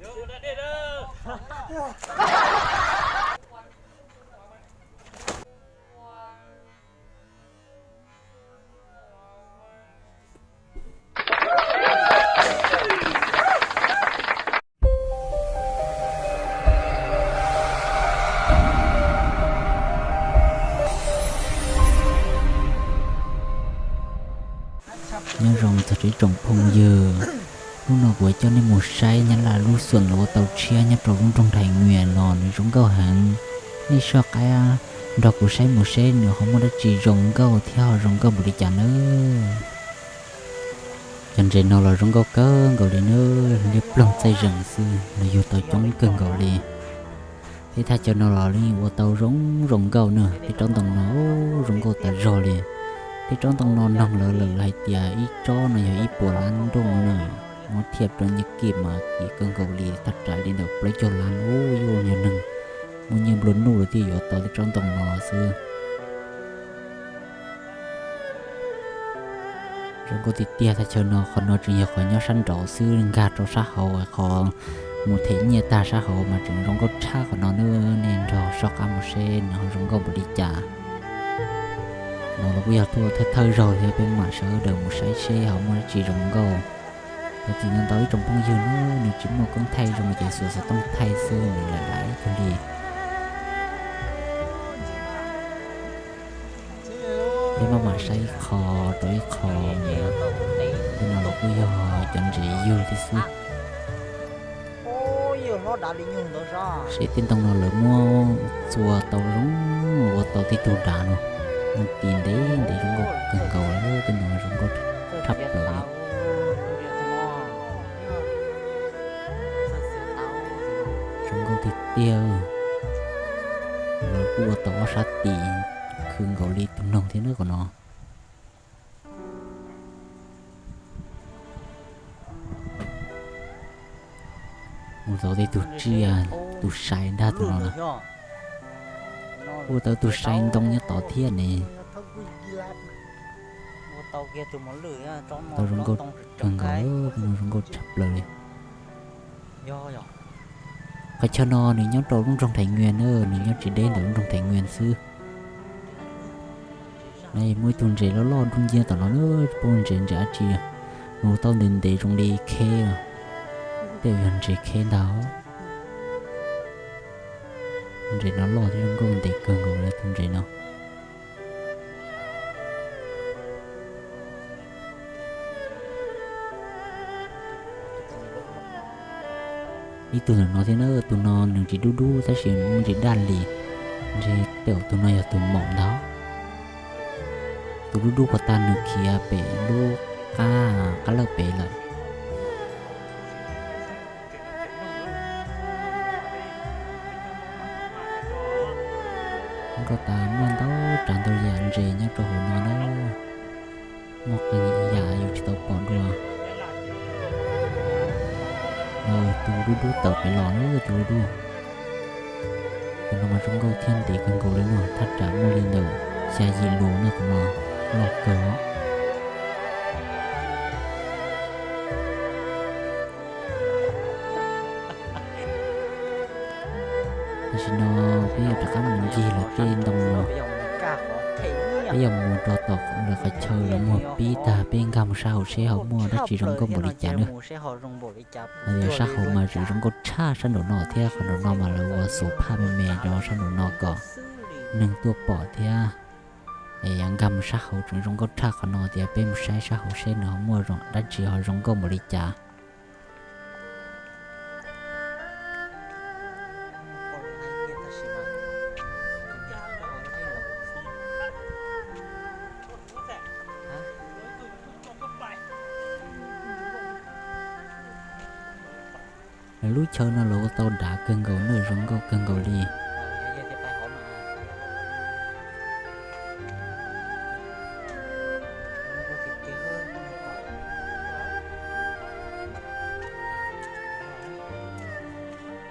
Nyob zoo txog rau ib tsoom phooj ywg, hnub no kuv coj nej mus saib Nyab Laj lub xoom los ua tau tshiab nyob rau lub nroog Thaiv Nyuas no nws zoo nkauj heev. Nej soj qab nrog kuv saib mus seb nws ho muaj dab tsi zoo nkauj thiab ho zoo nkauj npaum li cas nawb. Cov ntses no los zoo nkauj kawg nkaus li nawb, liab ploog txaij zees xwb los yug tau coob kawg nkaus li. Tej thaj chaw no los yeej ua tau zoo zoo nkauj na, tej tsob ntoo no zoo nkauj tas zog li. Tej tsob ntoo no noog lawv lawm hais tias ib tsob no yog ib puas lab nrooj na, muab thiaj rau nyiaj kij mas kim kawg nkaus li, thaj tsam li ntawm plaub caug lab ub, yog neeg muaj nyiaj nplua nuj lawm thiaj yuav tau tej tsob ntoo no xwb. Zoo nkauj tiag tiag thaj chaw no, qhov no tseem yog qhov nyob sab nraud xwb, nkag rau sab hauv qhov mus them nyiaj tag sab hauv mas tseem zoo nkauj tshaj qhov no nawb. Nej nrog soj qab mus seb nws ho zoo nkauj npaum li cas. No los kuj yog tuaj thawj thawj zaug thiab peb mam sawv daws mus saib seb ho muaj dab tsi zoo nkauj. Thov txim ntau ntau ib tsoom phooj ywg nawb, nws tsis muaj koob thaij zoo ces xuas xov tooj thaij xwb nws lam lam ib tug li. Peb maj mam saib ib qho rau ib qho na. Tej no los kuj yog cov ntses ywg thiab xwb. Seb tej ntoo no lawv muab txua tau zoo ua tau tej tug dav no, muaj tis ntev ntev zoo nkauj kawg nkaus, tej no zoo nkauj tshaj plaws li. Zoo nkauj tiag tiag. Lawv kuj ua tau ob sab tis khw nkaus li tus noog thiab na qhov no. Mus tau tej tug tsiaj, tus sai ntag tus no na. Ua tau tus sai ntoo nyob tod thiab ne. Tau zoo nkauj kawg nkaus, zoo nkauj tshaj plaws li. Qhov chaw no nws nyob rau lub nroog Thaiv Nyuas na, nws nyob tsis deb ntawm lub nroog Thaiv Nyuas xwb. Muaj ib tug ntses loj loj dub nciab tom no na, pom ntses ntses dab tsi, nws tau ntev ntev zoo li kheb, tej yog ntses kheb ntag. Ntses no loj thiab zoo nkauj ntev kawg nkaus li tus ntses no. Ib tug ntawm no thiab na, tus no nws tsis dub dub tab sis muaj ntsis daj li, ntshe tej zaum tus no yog tus maum ntag. Tus dub dub puag ta nws khiav pem lub qab, qab lawj pem lawm. Nkauj tas muaj ntau tsav ntau yam ntses nyob rau hauv no na. Muaj qee yam yus tsis tau pom dua. Tus dub dub tawm pem los na, tus dub dub. Tus no mas zoo nkauj thiab ntev kawg nkaus li no, thaj tsam muaj li ntawm xya yim lus no, tus no loj kawg os. Tam sim no peb yuav rov qab mus ncig lawv tej ntoo no, peb yuav mus rau tom lawv qhov chaw lawv muag pib tag peb nkag mus sab hauv seb ho muaj dab tsi zoo nkauj npaum li cas na. Yog sab hauv mas tseem zoo nkauj tshaj sab nraum no thiab, qhov nraum no mas lawv ua xuv phaj me me rau sab nraum no kom neeg tuaj pom thiab. Es yog nkag mus sab hauv tseem zoo nkauj tshaj qhov no tias peb mus saib sab hauv seb nws ho muaj dab tsi ho zoo nkauj npaum li cas. Lawv lub chaw no lawv ua tau dav kawg nkaus na, zoo nkauj kawg nkaus li.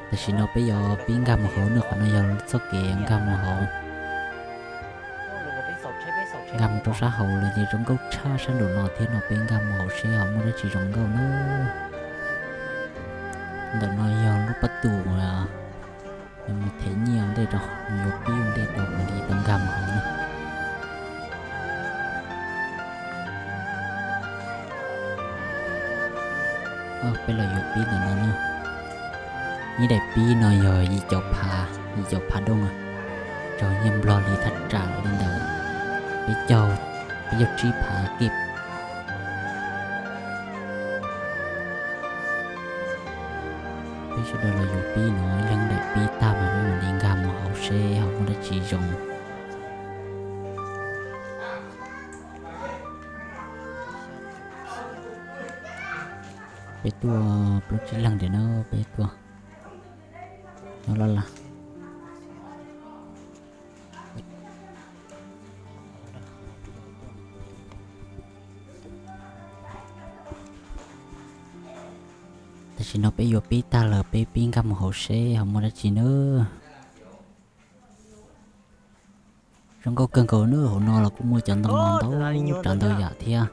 Tam sim no peb yuav pib nkag mus hauv na, qhov no yog txoj kev nkag mus hauv. Nkag mus rau sab hauv lawm ces zoo nkauj tshaj sab nraum no thiab no, peb nkag mus hauv seb ho muaj dab tsi zoo nkauj na. Ntawm no yog lub pab tus mus them nyiaj ua ntej rau, mus yuav pib ua ntej rau mam li tau nkag mus hauv na. Peb los yuav pib ntawm no na. Ib daim pib no yog yim caum phav, yim caum phav dooj, raug nyiaj Nplog li thaj tsam li ntawm peb caug, peb caug tsib phav kib. Peb sawv daws los yuav pib no, ib leeg daim pib tag mas peb mam li nkag mus hauv seb ho muaj dab tsi zoo. Peb tuaj plaub tsib leeg tiam no, peb tuaj nyob laj laj. Tam sim no peb yuav pib tag lawm, peb pib nkag mus hauv seb ho muaj dab tsi nawb. Zoo nkauj kawg nkaus nawb, hauv no los kuj muaj cov ntoo no ntau tsav ntau yam thiab.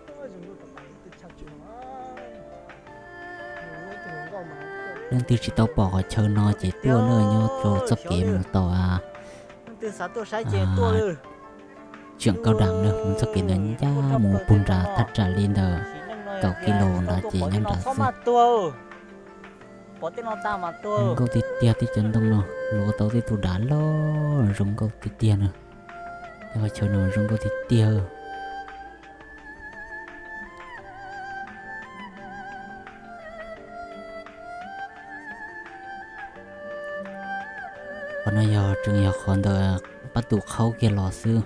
Leej twg tsis tau pom qhov chaw no ces tuaj nawb, nyob rau txoj kev mus tom Tseem Kaub Dam na, mus txoj kev ntawd ncaj mus puag nrad thaj tsam li ntawm kaum kis lus nrad ces nyob nrad xwb. Zoo nkauj tiag tiag, tej cov ntoo no luav tau tej tus dav loj zoo nkauj tiag tiag na. Tej qhov chaw no zoo nkauj tiag tiag. Qhov no yog tseem yog qhov ntawm pab tus qhaub kiag los xwb.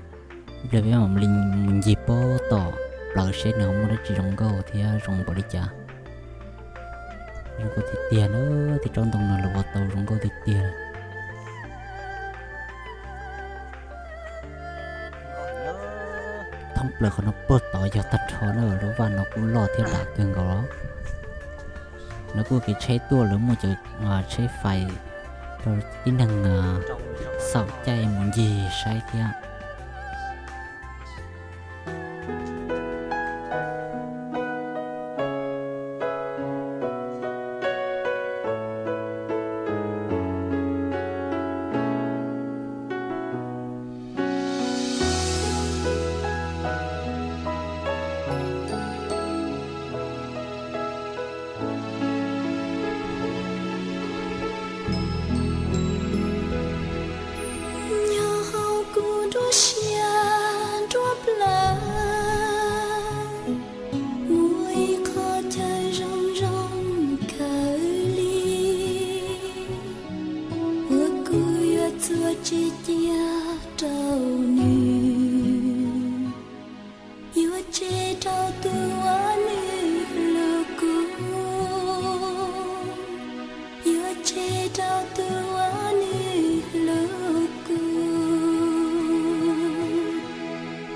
Ib pliag peb mam li mus ncig puag tom plawv seb nws ho muaj dab tsi zoo nkauj thiab zoo npaum li cas. Zoo nkauj tiag tiag na, tej tsob ntoo no luav tau zoo nkauj tiag tiag. Thoob plaws qhov no puag tod yog tag nrho na, lub vaj no kuj loj thiab dav kawg nkaus. Lawv kuj kev tsheb tuaj, lawv muaj cov tsheb fais rau tib neeg xauj caij mus ncig saib thiab. Nyob hauv kuv nruab siab nruab plawv, muaj ib qhov chaw zoo zoo kawg li, uas kuv yuav txuag tsev cia rau nws. Yuav tseg rau tus uas nws hlub kuv, yuav tseg rau tus uas nws hlub kuv.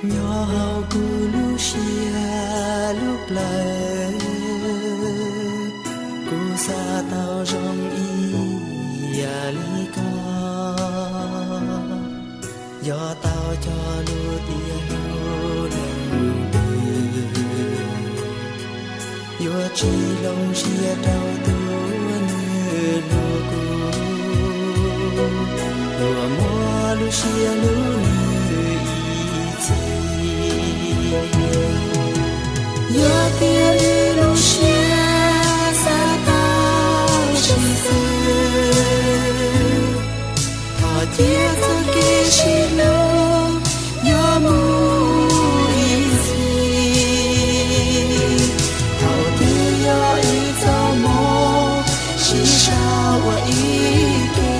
Nyob hauv kuv lub siab lub plawv, kuv xav tau zoo ib yam li koj. Yog tau cog lus tias hlub leej twg, yuav tsis hloov siab rau tus uas nws hlub kuv, luag muab lub siab hlub nws ib txhis. Yog tias wb lub siab xav tau sib xws, thov cia txoj kev sib hlub yuav mus ib ncig, thaum twg yog wb txoj hmoo sib sau ua ib ke,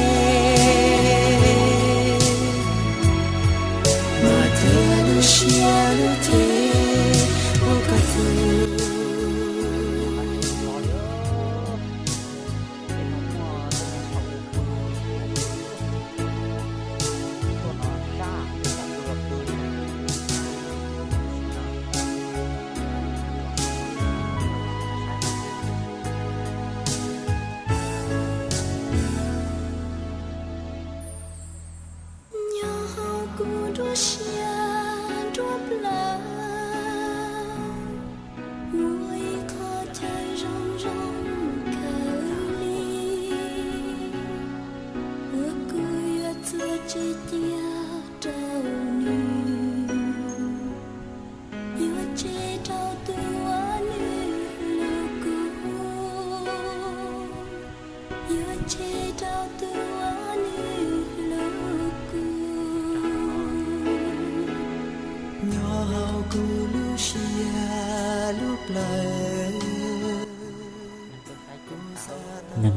mas cia lub siab lub cev ua koj txwv. Nyob hauv kuv nruab siab nruab plawv, muaj ib qhov chaw zoo zoo kawg li,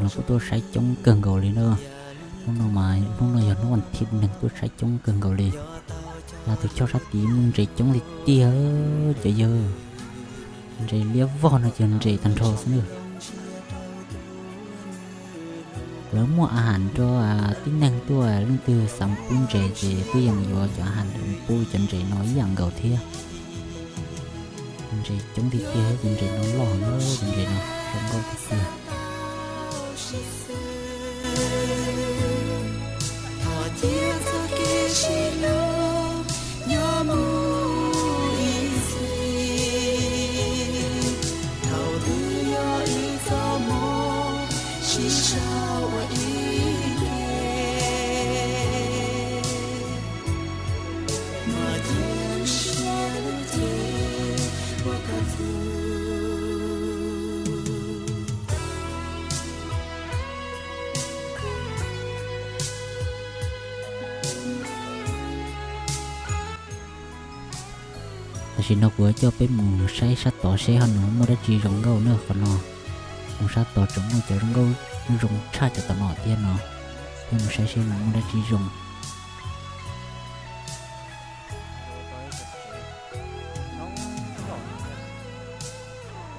Neeg kuj tuaj saib coob kawg nkaus li na. Hnub no mas hnub no yog hnub vas thiv, neeg tuaj saib coob kawg nkaus li. Yog tus choj sab tid muaj ntses coob tiag tiag cov yawg. Ntses liab vog no ces ntses tag nrho xwb na. Lawv muaj a has rau tib neeg tuaj, leej twg xav pub ntses ces twb yeej yuav cov a has ntawd mus pub cov ntses no ib yam nkaus thiab. Ntses coob tiag tiag, cov ntses no loj na, cov ntses no zoo nkauj tiag tiag. Tam sim no kuv coj peb mus saib sab tod seb ho nws muaj dab tsi zoo nkauj na qhov no. Mus sab tod tseem muaj cov zoo nkauj zoo tshaj cov tom no thiab no. Peb mus saib seb nws muaj dab tsi zoo.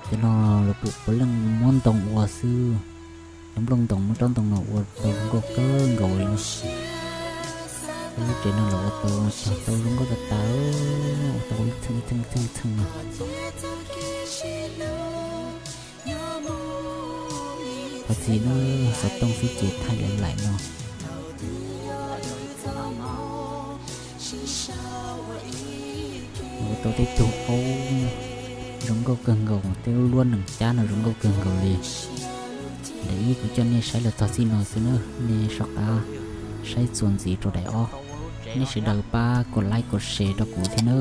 Cov no los puav leej muab ntoo ua xwb. Cov nplooj ntoos muab tsob ntoo no ua tau zoo nkauj kawg nkaus li no. Lub tsev no los ua tau cog tau zoo nkauj tas tas, ua tau ib txheej ib txheej ib txheej no. Thov txim na, xov tooj xwb ces thaij li laim no. Ua tau tej tug aub zoo nkauj kawg nkaus, tej lub luab nees cab no zoo nkauj kawg nkaus li. Daim ib kuv coj nej saib los txog txij no xwb na, nej soj qab saib txuas ntxiv rau daim ob. Nej sawv daws pab kom like kom share rau kuv thiab na.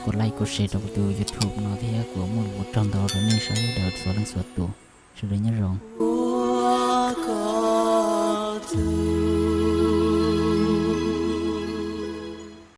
Kom like kom share rau kuv tus YouTube no thiab kuv muaj lus ua tsaug ntau rau nej sawv daws txhua leej txhua tus. Sawv daws nyob zoo.